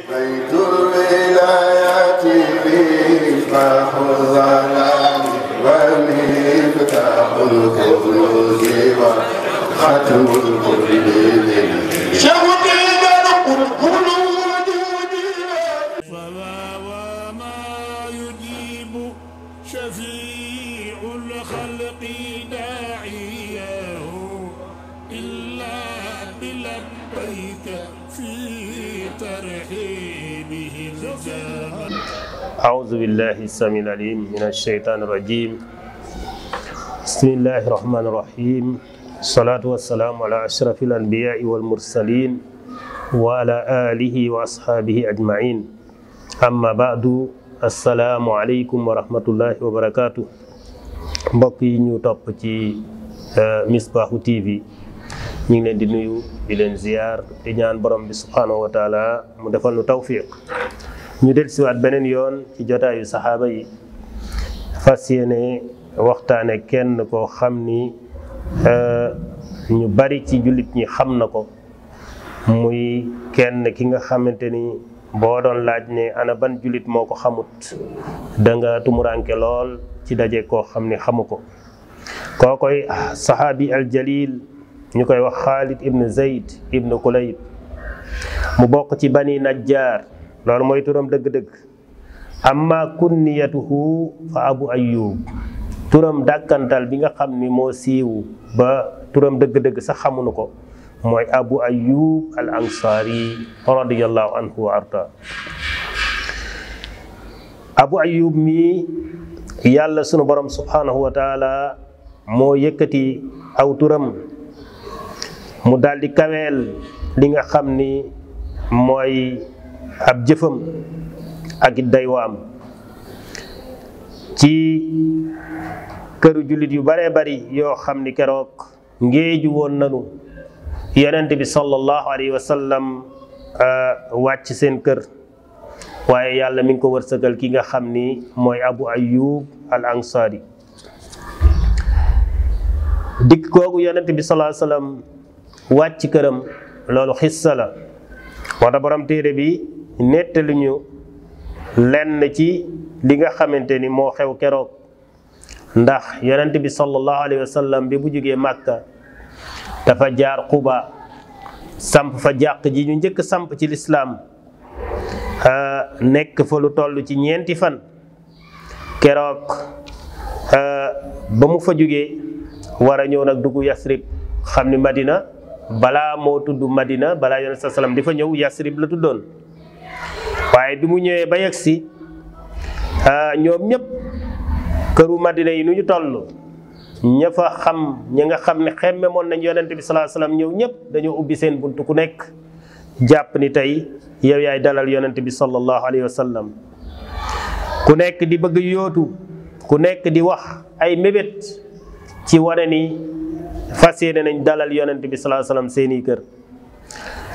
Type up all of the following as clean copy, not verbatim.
بيت الولايات مفتاح الظلام ومفتاح الكنوز وختم الكل وما يجيب شفيع الخلق داعيه إلا بلبيك في ترحيبه الجامع. أعوذ بالله السميع العليم من الشيطان الرجيم. بسم الله الرحمن الرحيم. الصلاة والسلام على أشرف الأنبياء والمرسلين وعلى آله وأصحابه أجمعين. أما بعد السلام عليكم ورحمة الله وبركاته. mbokk yi ñu topp ci Misbahu TV ñu ngi leen di nuyu di leen ziar di ñaan borom bi subhanahu wa taala mu defal nu tawfiq ñu dellusiwaat beneen yoon ci jotaayu saxaaba yi fas yéene waxtaane kenn koo xam ni ñu bari ci jullit ñi xam na ko muy kenn ki nga xamante ni boo doon laaj ne ana ban jullit moo ko xamut da nga tumuranke lool ci daje koo xam ni xamu ko kookoy saxaabi aljalil ñu koy wax Xaalid ibn Zayd ibn Kulayb mu bokk ci bani Najjar loolu mooy turam dëgg-dëgg amma kunniyatuhu fa Abu Ayyub turam dàkkantal bi nga xam ni moo siiw ba turam dëgg-dëgg sax xamuñu ko mooy Abu Ayyub al Ansari radiyallahu anhu wa arda. Abu Ayyub mi yàlla sunu borom subhanahu wa taala moo yëkkati aw turam mu daldi kaweel li nga xam ni mooy ab jëfam ak it daywaam ci këru jullit yu baree bari yoo xam ni keroog ngéeju woon nanu yonent bi sallallahu alayhi wa sallam wàcc seen kër waaye yàlla mi ngi ko wërsëgal ki nga xam ni mooy Abu Ayyub al Ansari dikk googu yonent bi sallallahu alayhi wa sallam wàcc këram loolu xissa la wala borom téere bi nettali ñu lenn ci li nga xamante ni moo xew keroog ndax yonent bi sallallahu alayhi wa sallam bi bu jógee Màkka dafa jaar Quba samp fa jàq ji ñu njëkk samp ci lislaam nekk fa lu toll ci ñeenti fan keroog ba mu fa jógee war a ñëw nag dugg Yasrib xam ni Madina balaa moo tudd Madina balaa yonent sa salaam di fa ñëw Yasrib la tuddoon waaye bi mu ñëwee ba yegg si ñoom ñëpp këru Madina yi nu ñu toll ña fa xam ña nga xam ne xemme moon nañ yonent bi sallallahu alayhi wasallam ñëw ñëpp dañoo ubbi seen buntu ku nekk jàpp ni tey yow yaay dalal yonent bi sallallahu alayhi wasallam ku nekk di bëgg yootu ku nekk di wax ay mébét ci wane ni fas yéene nañ dalal yonent bi sallallahu alayhi wasallam seeni kër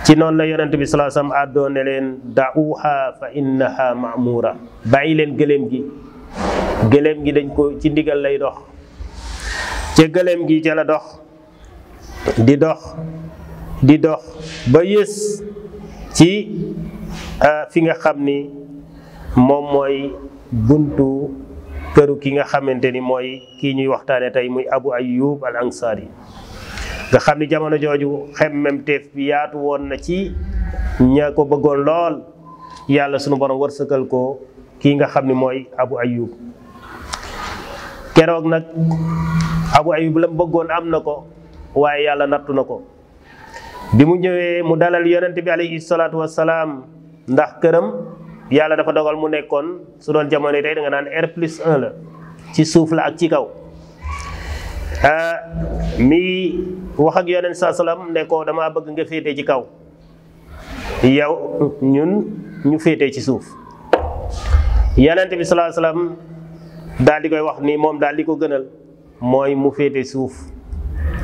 ci noonu la yonent bi sallallahu alayhi wasallam àddoo ne leen da'uha fa innaha ma'mura bàyyi leen gëléem gi dañ ko ci ndigal lay dox ca gëléem gi ca la dox di dox ba yées ci fi nga xam ni moom mooy buntu këru ki nga xamante ni mooy kii ñuy waxtaane tey muy Abu Ayyub al Ansari nga xam ni jamono jooju xemmemteef bi yaatu woon na ci ña ko bëggoon lool yàlla sunu borom wërsëgal ko kii nga xam ni mooy Abu Ayyub keroog nag Abu Ayyub la mu bëggoon am na ko waaye yàlla nattu na ko bi mu ñëwee mu dalal yonent bi alayhi salaatu wassalaam ndax këram yàlla dafa dogal mu nekkoon su doon jamono tey da nga naan R+1 la ci suuf la ak ci kaw mi wax ak yonent saa salaam ne ko dama bëgg nga féete ci kaw yow ñun ñu féete ci suuf yonent bi sallallahu alayhi wasallam daal di koy wax ni moom daal di ko gënal mooy mu féete suuf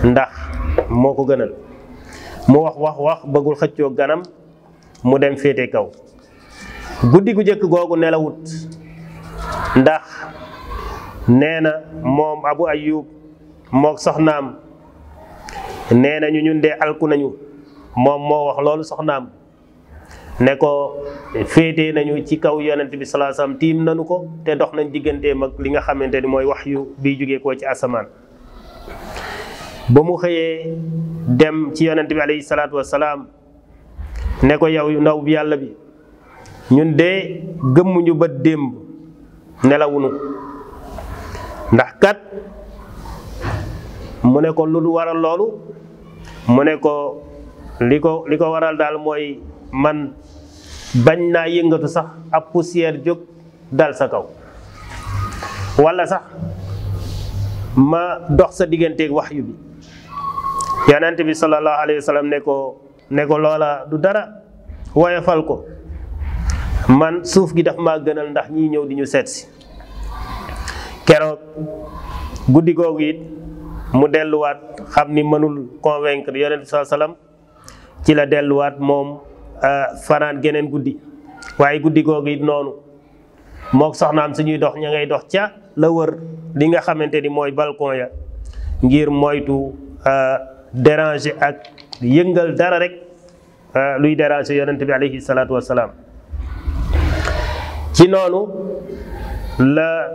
ndax moo ko gënal mu wax bëggul xëccoo ganam mu dem féete kaw guddi gu jëkk googu nelawut ndax nee na moom Abu Ayyub mook soxnaam nee nañu ñun de alku nañu moom moo wax loolu soxnaam ne ko féetee nañu ci kaw yonent bi sallallahu alayhi wasallam tiim nañu ko te dox nañ digganteem ak li nga xamante ni mooy wahyu bi jógee koo ci asamaan. ba mu xëyee dem ci yonent bi alayhi salaatu wasalaam ne ko yow ndaw bi yàlla bi ñun de gëmmuñu ba démb nelawuñu ndax kat mu ne ko lu waral loolu mu ne ko li ko waral daal mooy man bañ naa yëngatu sax ab poussière jóg dal sa kaw walla sax ma dox sa digganteeg wahyu bi. yonent bi sallallahu alayhi wa sallam ne ko loola du dara woyofal ko man suuf gi daf maa gënal ndax ñii ñëw di ñu seet si. keroog guddi googu it mu delluwaat xam ni mënul convaincre yonent bi sallallahu alayhi wa sallam ci la delluwaat moom fanaan geneen guddi waaye guddi googu it noonu mook soxnaam suñuy dox ña ngay dox ca la wër li nga xamante ni mooy balcon ya ngir moytu déranger ak yëngal dara rek luy déranger yonent bi alayhi salaatu wasalaam. ci noonu la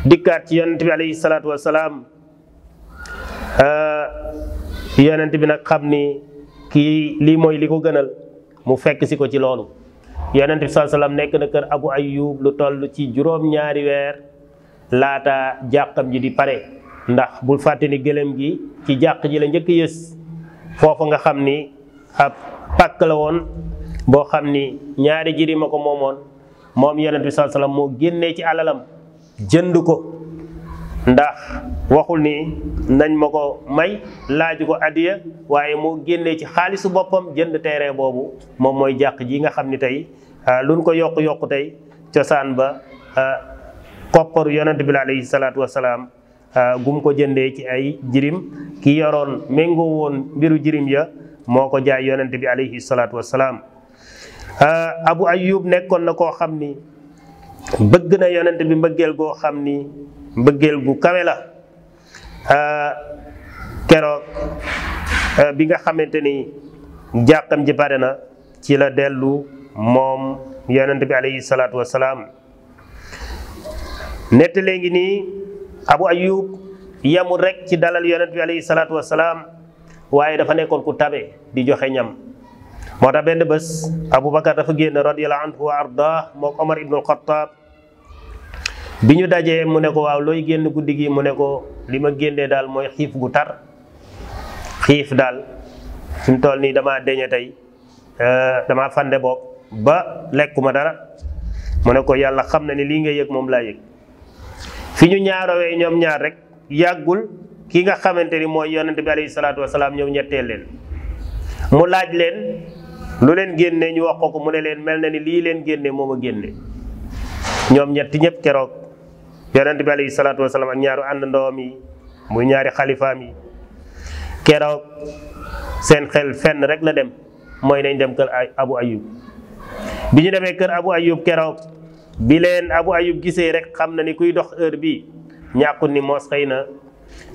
dikkaat ci yonent bi alayhi salaatu wasalaam yonent bi nag xam ni kii lii mooy li ko gënal mu fekk si ko ci loolu. yonent bi sallallahu alayhi wasallam nekk na kër Abu Ayyub lu toll ci juróom-ñaari weer laata jàqam ji di pare ndax bul fàtte ni gëlëm gi ci jàq ji la njëkk yës foofa nga xam ni ab pàkk la woon boo xam ni ñaari jirima ko moomoon moom yonent bi sallallahu alayhi wasallam moo génnee ci alalam jënd ko ndax waxul ni nañ ma ko may laaju ko adiya waaye moo génnee ci xaalisu boppam jënd terrain boobu moom mooy jàq ji nga xam ni tey luñ ko yokku tey cosaan ba kopparu yonent bi alayhi salaatu wasalaam gum ko jëndee ci ay jirim ki yoroon méngoo woon mbiru jirim ya moo ko jaay yonent bi alayhi salaatu wasalaam. Abu Ayyub nekkoon na koo xam ni bëgg na yonent bi mbëggeel goo xam ni mbëggeel gu kawe la. keroog bi nga xamante ni jàqam ji pare na ci la dellu moom yonent bi alayhi salaatu wasalaam. nettalee ngi nii Abu Ayyub yamul rek ci dalal yonent bi alayhi salaatu wasalaam waaye dafa nekkoon ku tabe di joxe ñam. moo tax benn bés Aboubacar dafa génn radiyallahu anhu wa ardah mook Omar ibnul Xattaab bi ñu dajee mu ne ko waaw looy génn guddi gi mu ne ko li ma génnee daal mooy xiif gu tar xiif daal fi mu toll nii damaa deñe tey damaa fande boog ba lekkuma dara mu ne ko yàlla xam na ni lii nga yëg moom laa yëg. fi ñu ñaarowee ñoom ñaar rek yàggul ki nga xamante ni mooy yonent bi alayhi salaatu wasalaam ñëw ñetteel leen mu laaj leen lu leen génne ñu wax ko mu ne leen mel na ni lii leen génne moom a génne. ñoom ñetti ñëpp keroog yonent bi alayhi salaatu wasalaam ak ñaaru àndandoom yi muy ñaari xalifaam yi keroog seen xel fenn rek la dem mooy nañ dem kër Abu Ayyub. bi ñu demee kër Abu Ayyub keroog bi leen Abu Ayyub gisee rek xam na ni kuy dox heure bi ñàkkul ni moos xëy na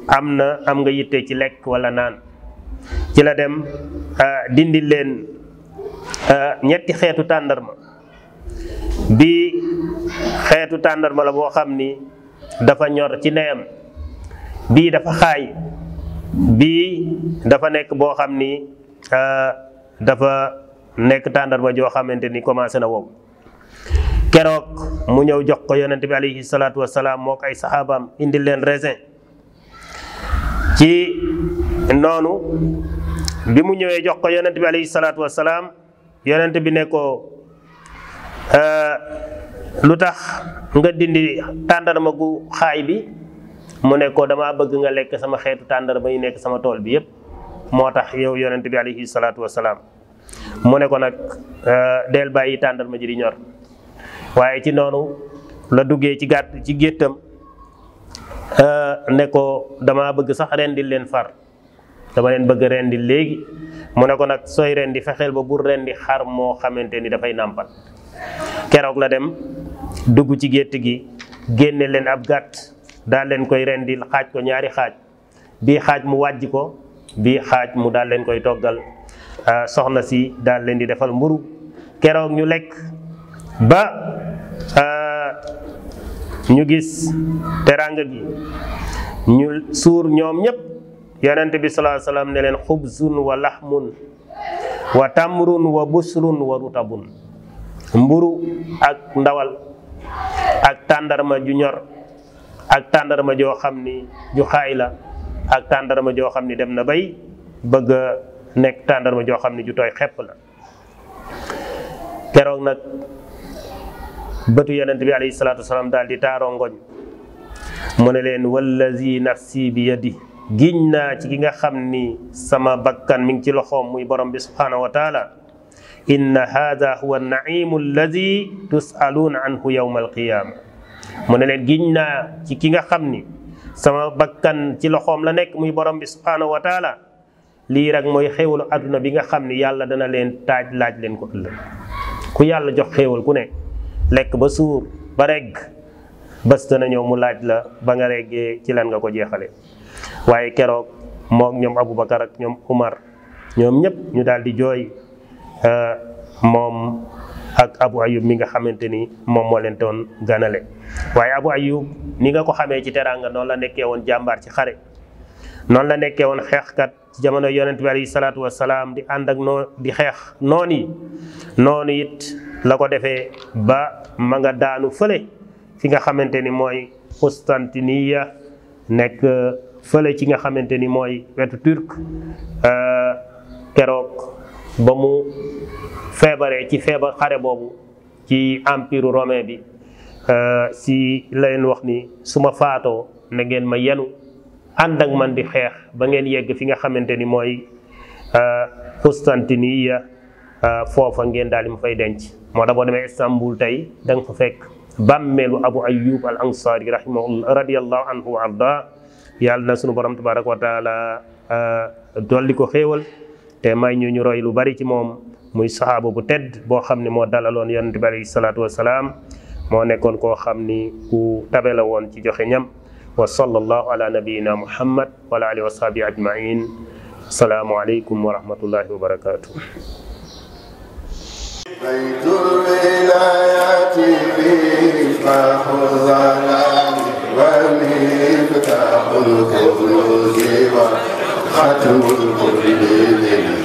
am nga yitte ci lekk wala naan. ci la dem dindi leen ñetti xeetu tàndarma bi xeetu tàndarma la boo xam ni dafa ñor ci ndeyam bii dafa xaay bii dafa nekk boo xam ni dafa nekk tàndarma joo xamante ni commencé na wow. keroog mu ñëw jox ko yonent bi alayhi salaatu wasalaam moo ko ay saxaabaam indi leen raisin. ci noonu bi mu ñëwee jox ko yonent bi alayhi salaatu wasalaam yonent bi ne ko lu tax nga dindi tàndarma gu xaay bi mu ne ko dama bëgg nga lekk sama xeetu tàndarma yi nekk sama tool bi yépp moo tax yow yonent bi alayhi salaatu wasalaam. mu ne ko nag del bàyyi tàndarma ji di ñor waaye ci noonu la duggee ci géttam ne ko dama bëgg sax rendil leen far dama leen bëgg rendil léegi mu ne ko nag sooy rendi fexeel ba bur rendi xar moo xamante ni dafay nàmpal. keroog la dem dugg ci gétt gi génne leen ab gàtt daal leen koy rendil xaaj ko ñaari xaaj bii xaaj mu wàjj ko bii xaaj mu daal leen koy toggal soxna si daal leen di defal mburu keroog ñu lekk ba ñu gis teranga gi ñu suur ñoom ñëpp yonent bi sallallahu alayhi wasallam ne leen xubzun wa lahmun wa tamrun wa busrun wa rutabun mburu ak ndawal ak tàndarma ju ñor ak tàndarma joo xam ni ju xaay la ak tàndarma joo xam ni dem na bay bëgg a nekk tàndarma joo xam ni ju tooy xepp la keroog nag bëtu yonent bi alayhi salaatu wasalaam daal di taaroo ngoñ mu ne leen wallazi nafsi bi yadi giñ naa ci ki nga xam ni sama bakkan mi ngi ci loxoom muy borom bi subhanahu wa taala inna hada huwa an-naimu allazi tusaluuna anhu yawma alqiyama mu ne leen giñ naa ci ki nga xam ni sama bakkan ci loxoom la nekk muy borom bi subhanahu wa taala lii rek mooy xéewalu adduna bi nga xam ni yàlla dana leen laaj leen ko ëllëg ku yàlla jox xéewal ku ne lekk ba suur ba regg bés dana ñëw mu laaj la ba nga reggee ci lan nga ko jeexale waaye keroog mook ñoom Aboubacar ak ñoom Umar ñoom ñëpp ñu daal di jooy moom ak Abu Ayub mi nga xamante ni moom moo leen doon ganale waaye Abu Ayub ni nga ko xamee ci teraanga noonu la nekkee woon jàmbaar ci xare noonu la nekkee woon xeexkat ci jamono yonent bi alayhi salaatu wasalaam di ànd ak di xeex noonu it la ko defee ba ma nga daanu fële fi nga xamante ni mooy Constantiniya nekk fële ci nga xamante ni mooy wetu turc keroog ba mu feebaree ci feebar xare boobu ci empire romain bi si la leen wax ni su ma faatoo na ngeen ma yenu ànd ak man di xeex ba ngeen yegg fi nga xamante ni mooy Constantiniya foofa ngeen daal di ma fay denc moo tax boo demee Istanbul tey da nga fa fekk bàmmeelu Abu Ayyub al Ansari rahimahullah radiyallahu anhu wa arda yàlla na sunu borom tabaraka wa taala dolli ko xéewal te may ñu roy lu bari ci moom muy saxaaba bu tedd boo xam ne moo dalaloon yonent bi alayhi salaatu wasalaam moo nekkoon koo xam ni ku tabe la woon ci joxe ñam wa sallallahu ala nabiyyina muhammad wa ala alihi wa sahbihi ajmain asalaamu aleykum wa rahmatullahi wa barakatuh بيت الولايات مفتاح الظلام ومفتاح الكنوز وختم الكل